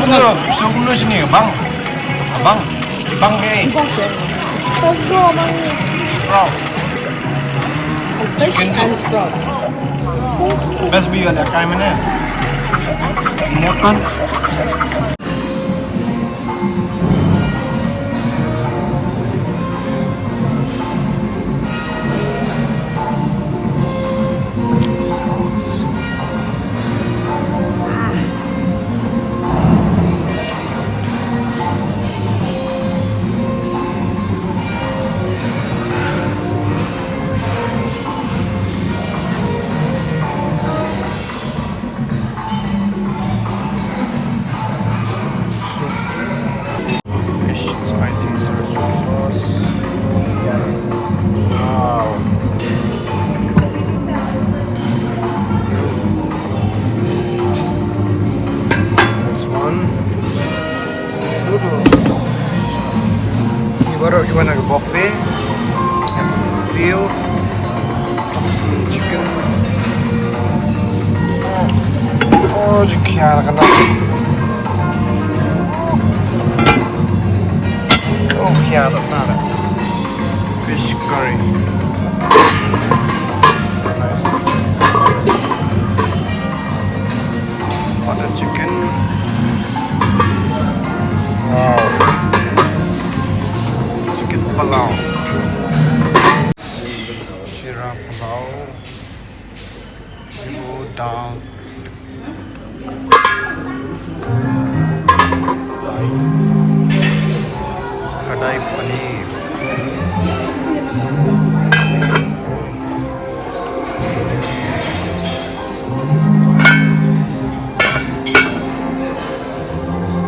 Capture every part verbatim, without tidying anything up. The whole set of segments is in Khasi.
Sungguh, sungguh sini, bang. Bang, bang, eh. Sprout. Fish and sprout. Best bi ada kai mana? Makan. Fish spicy soy sauce. Wow. This one. Ni baru ki wan ha ka buffet. Seal. Chicken. Oh, jingkhia la ka dang. Oh, khia la ka dang. Fish curry. Nice. Butter chicken. Wow. Chicken pulao. Shira pulao. Ibu dal. Kadai paneer.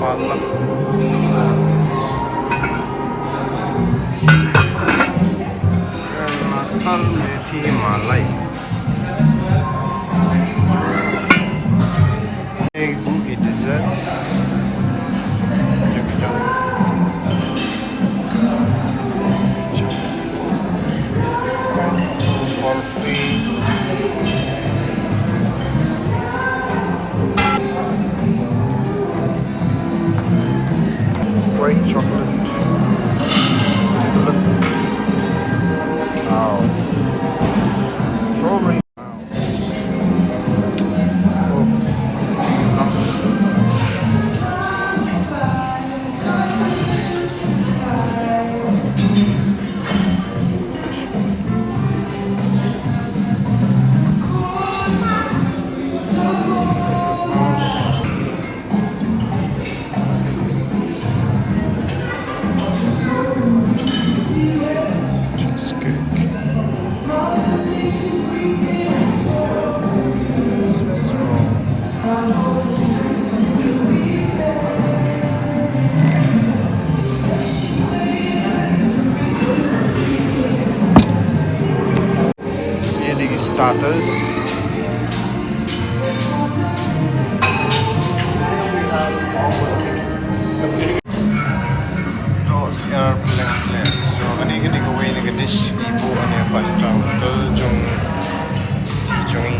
Palak. Matal methi malai. Eggs, desserts. Jok jok. Coffee. White chocolate. Chocolate. Wow. Strawberry. Cheesecake. Ïa ki starters. To sir, pleng pleng. So kane kane kawei na ka dish kiba wan na five star hotel jong si jong i.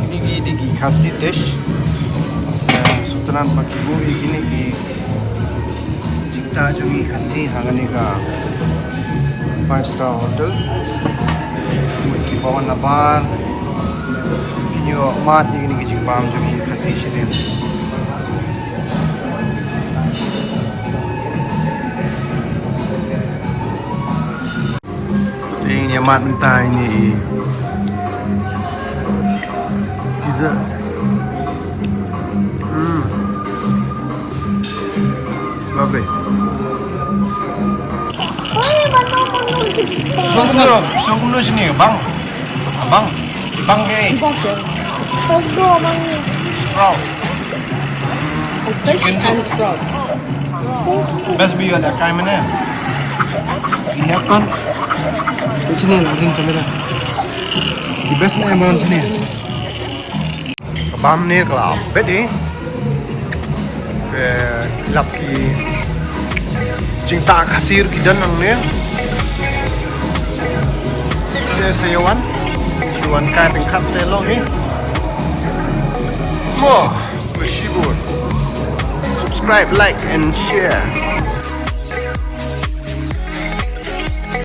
Digi digi Khasi dish. Sultan Pakibu ini di Jingtah jong ngi Khasi ha kane ka five star hotel. Mut kiba wan nabar kin ïoh mad ïa kine ki jingbam jong ngi Khasi shisien. Ïa mad mynta ine i dessert. Hmm. Lovely. Song kuno, song kuno sini, bang. Bang, bang eh. Sprout. Fish and sprout. Best view la kai mane. Ini kan. Di sini lah ring kamera. Di best na emon sini. Ka bam ne ka la bet eh. Ke lap ki jingtah Khasi ruh ki don nangne. Te sa ïa wan. Sa ïa wan kai teng khat te long hi. Mo, ka shibun. Subscribe, like and share.